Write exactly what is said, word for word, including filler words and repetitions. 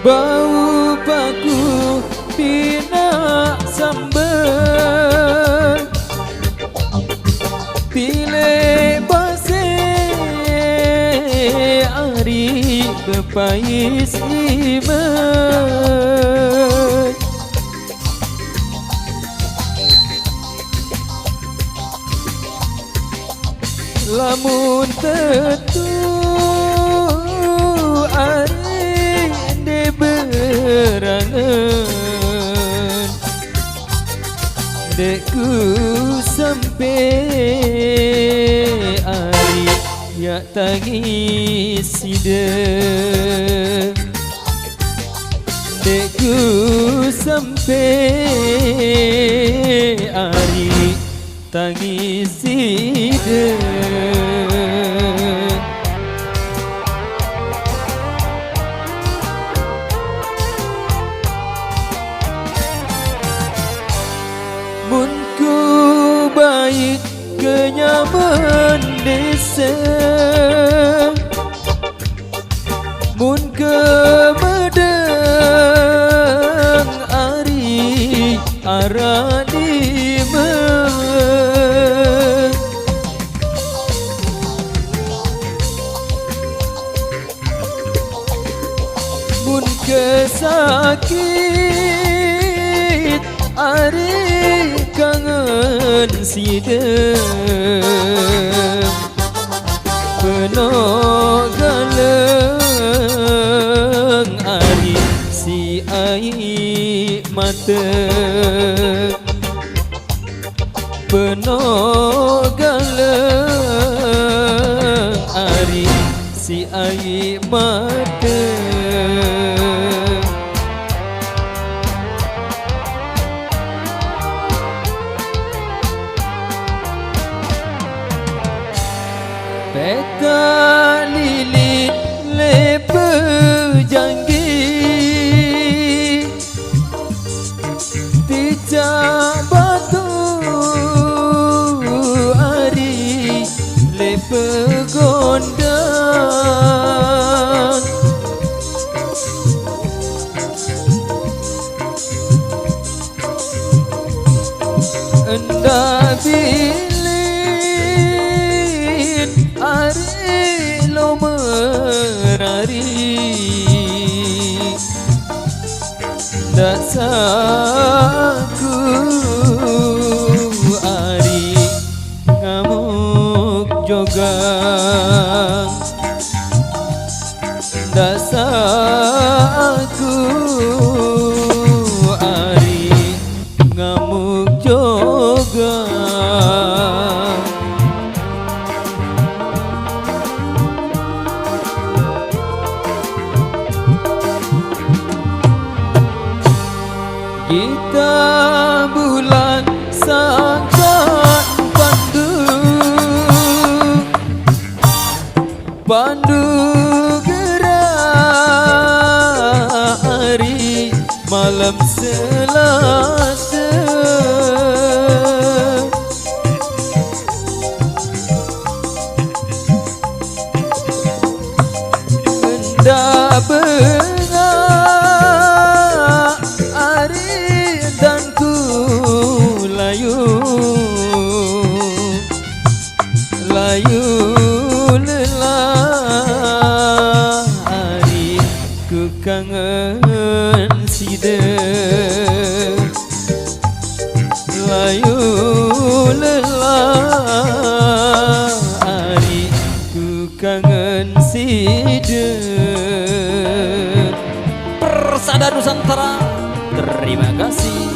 Bau paku pina sambel, pilih base ari bepais imet. Lamun tetu ari de berangen, dek ku sampe ari ya tangis side. Dek ku sampe ari tangis side. Mun ku bait kenyaman desa, mun kemedeng ari arak dime. Mun kesakit ari kangen side, peno galeng ari si ai mate. Peno galeng ari si ai mate. Peta lilin lepe janggi, ticak batu ari lepe gondang. Endak bilin ari lo merari, dak saku ari ngamuk jogang. Dak saku ari ngamuk jogang. Kita bulan sangkan pandu, pandu gerah ari malam Selasa. Enda bengak ari dan ku layu, layu lelah ari ku kangen sida. Layu lelah ari ku kangen sida. Persada Nusantara, terima kasih.